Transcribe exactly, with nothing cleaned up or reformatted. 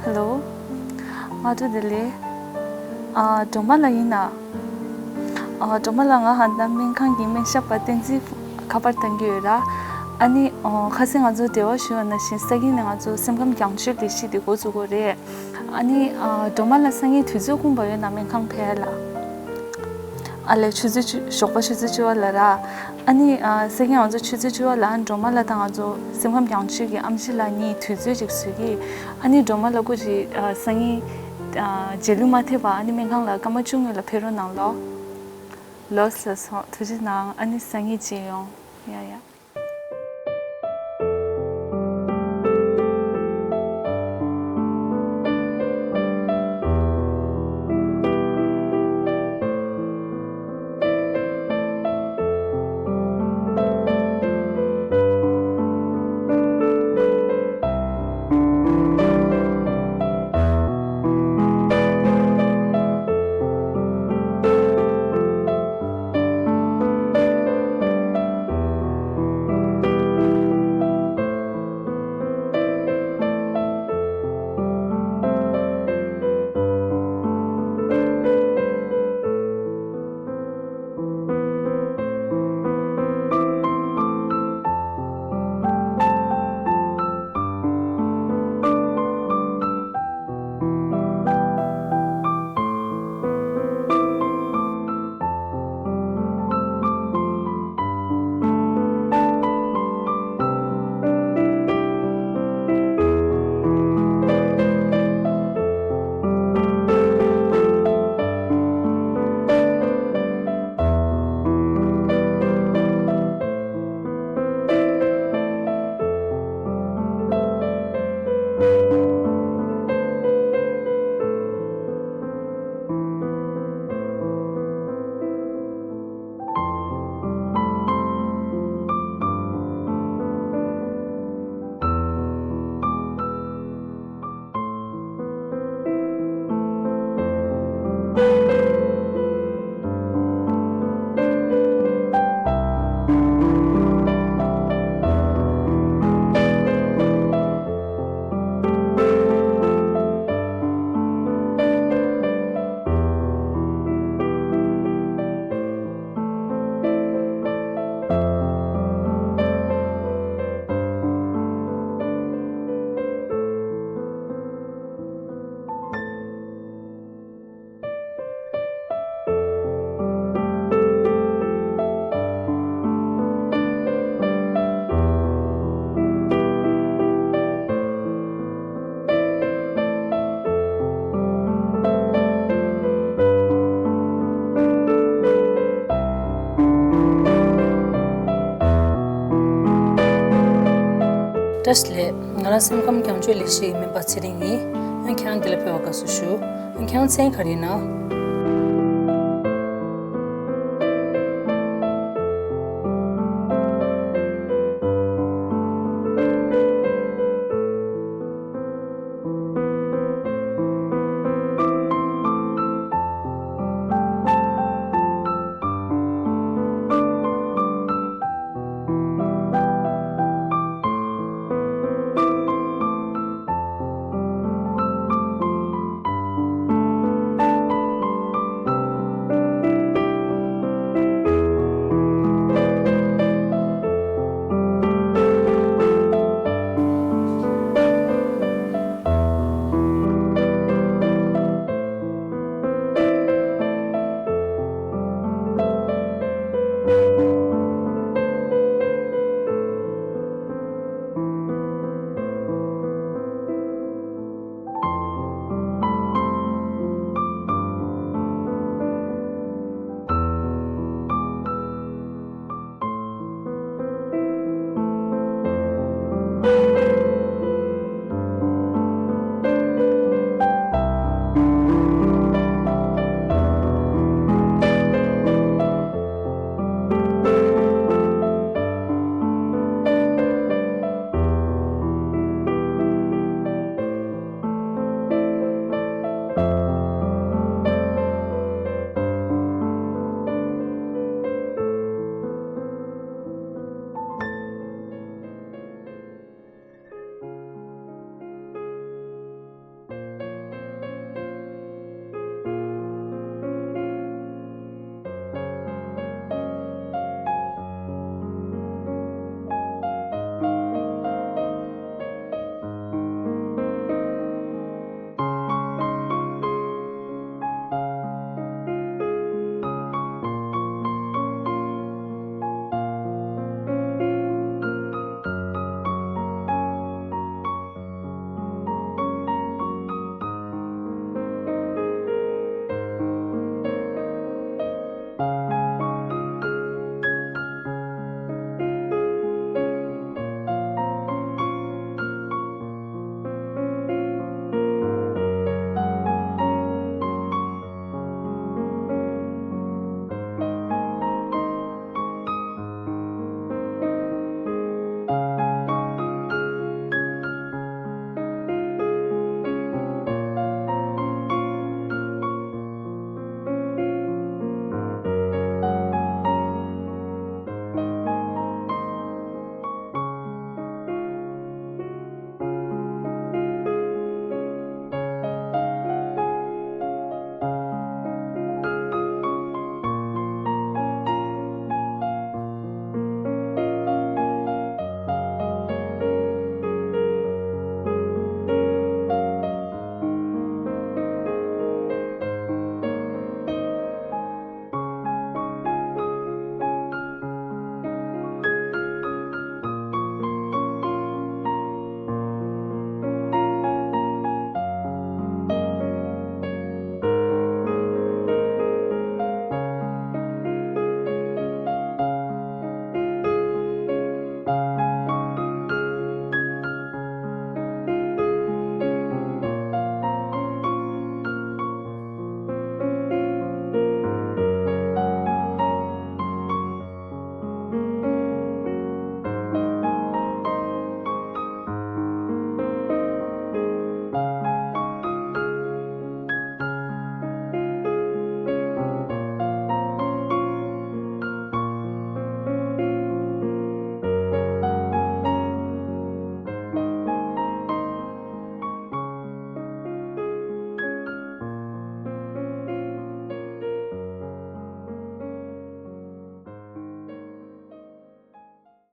ཧེ་ལོ། མ་ཐུ་བདེ་ལེགས། ཨ། སྒྲོལ་མ་ལགས་ཡིན་ན། ཨ། སྒྲོལ་མ་ལགས། ང་ཧན་ད་སྨན་ཁང་གི་སྨན་ཞབས་པ་བསྟན་འཛིན་ཁ་པར་བཏང་གི་ཡོད་ར། ཨ་ནི། ཨ། ཁ་སང་ང་ཚོ་འབྲེལ་བ་ཞུས་པ་ནང་བཞིན་ས་གི་ནས་ང་ཚོ་སེམས་ཁམས་རྒྱང་བསྒྲགས་ལས་གཞི་དེ་འགོ་བཙུགས་དགོས་རེད། ཨ་ནི། ཨ། སྒྲོལ་མ་ལགས་སང་ཉིན་དུས་ཚོད་ཁོམ་པ་ཡོད་ན་སྨན་ཁང་ཕེབས་ལ། ཨ་ལས། ཆུ་ཚོད་བཅུ། ཞོགས་པ་ཆུ་ཚོད་བཅུ་པ་ལ་ར། ཨ་ནི། ཨ། ས་གི་ང་ཚོ་ཆུ་ཚོད་བཅུ་པ་ལ་སྒྲོལ་མ་ལགས་དང་ང་ཚོ་སེམས་ཁམས་རྒྱང་བསྒྲགས་ཀྱི་ཨེམ་ཆི་ལགས་གཉིས་དུས་ཚོད་ཅིག་བཟོས་ཀྱི། ཨ་ནི་སྒྲོལ་མ་ལགས་སྐུ་མཁྱེན། ཨ། སང་ཉིན། ཨ། རྗེས་ལུས་མ་ཐེབས་པ་ཨ་ནི་སྨན་ཁང་ལ་སྐར་མ་བཅུ་སྔོན་ལ་ཕེབས་རོགས་གནང་ལོ། ལགས་སོ། ཐུགས་རྗེ་གནང་། ཨ་ནི་སང་ཉིན་མཇལ་ཡོང་། ཡ་ཡ། བཀྲ་ཤིས་བདེ་ལེགས། ང་རང་སེམས་ཁམས་རྒྱང་བསྒྲགས་ལས་གཞི་ཡི་སྨན་པ་ཚེ་རིང་ཡིན། ཨ་ནི་ཁྱེད་རང་འདི་ལ་ཕེབས་པར་དགའ་བསུ་ཞུ། ཨ་ནི་ཁྱེད་རང་མཚན་ག་རེ་ཡིན་ན།